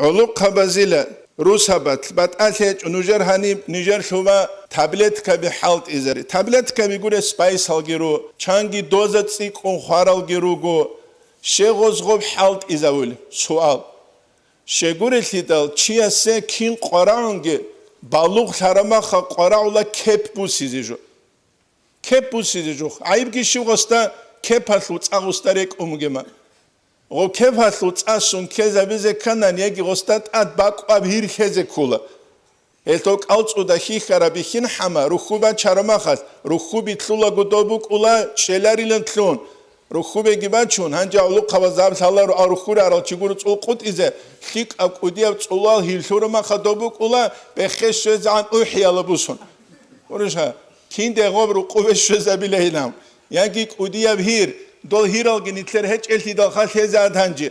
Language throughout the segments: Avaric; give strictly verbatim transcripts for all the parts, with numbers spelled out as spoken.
ГӀолохъабазила, русабат, батӀалъи гьечӀо, нужер гьаниб нижер лъума таблеткаби хӀалтӀизари. Таблеткаби гуре спайсалги ру, чанги доза цӀикӀкӀун хваралги руго. Щегъоз гъоб хӀалтӀизавули? Суал. Щегурелъидал чиясе кин къварагӀунги, балугълъарамаха къварагӀула кеп бусизе жо. Кеп бусизе жо. ГӀайибги щив гъосда кепалъул цӀа гъосда рекӀун бугема. Гъо кепалъул цӀа сун ккезабизе кканан, яги гъосда тӀад бакӀваб гьир лъезе ккула. Гьелъул кӀалцӀуда хьихьараб бихьинхӀама рухьу бачарамахалъ, рухьу битлъулаго доб букӀула чӀеларилан лъун. Рухьу беги бачун, гьанже гӀолохъабаз гьаб лъаларо, а рухьурарал чигур цӀул къутӀизе, лъикӀаб кӀудияб цӀулал гьирлъурамаха доб букӀула, бехе щвезегӀан ухӀияла бусун. Гьуруша, кинде гъоб рукъубе щвезабилайилан. Яги кӀудияб гьир, дол гьиралги нилъер гьечӀелъидалха лъезе гьанже.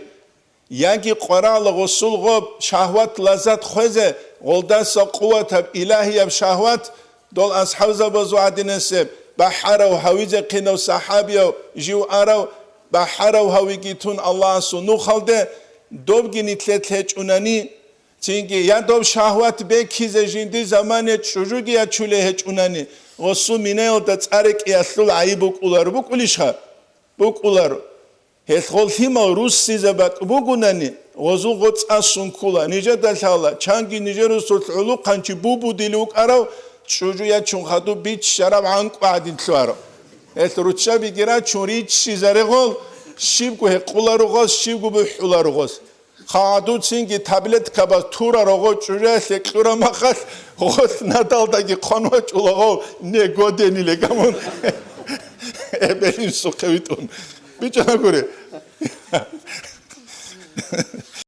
Яги къварагӀла гъосул гъоб шагьват-лаззат хвезе, гъолдаса къуватаб илагьияб шагьват, дол асхӀабзабазул гӀадинасеб, бахӀарав гьавизе хъинав сахӀабияв жив арав, бахӀарав гьавиги тун Аллагьасул нухалде, добги нилъер лъечӀунани, цинги я доб шагьват бекизе жинди замане чӀужуги ячулей гьечӀунани, гъосул минаялда цӀа рекӀиялъул гӀайиб букӀулар букӀулищха? БукӀуларо. Гьелъ гъол лъимал руссизаб бакӀ бугунани, гъозул гъо цӀа сункула, нижеда лъала, чанги нижер русулъ гӀулухъанчи бубудили вукӀарав, чӀужу ячун хадуб биччараб гӀанкӀу гӀадин лъугьарав. Гьелъ руччабиги рачун риччизаре гъол, щибго гьекъуларо гъоз, щибго бухӀуларо гъоз. Хадуцинги таблеткабаз турарого чӀужуялъе кьурамахалъ, гъолъ надалдаги хъван вачӀулаго, не годениле гамун. Эбелин сухъе витӀун. БичӀана гури.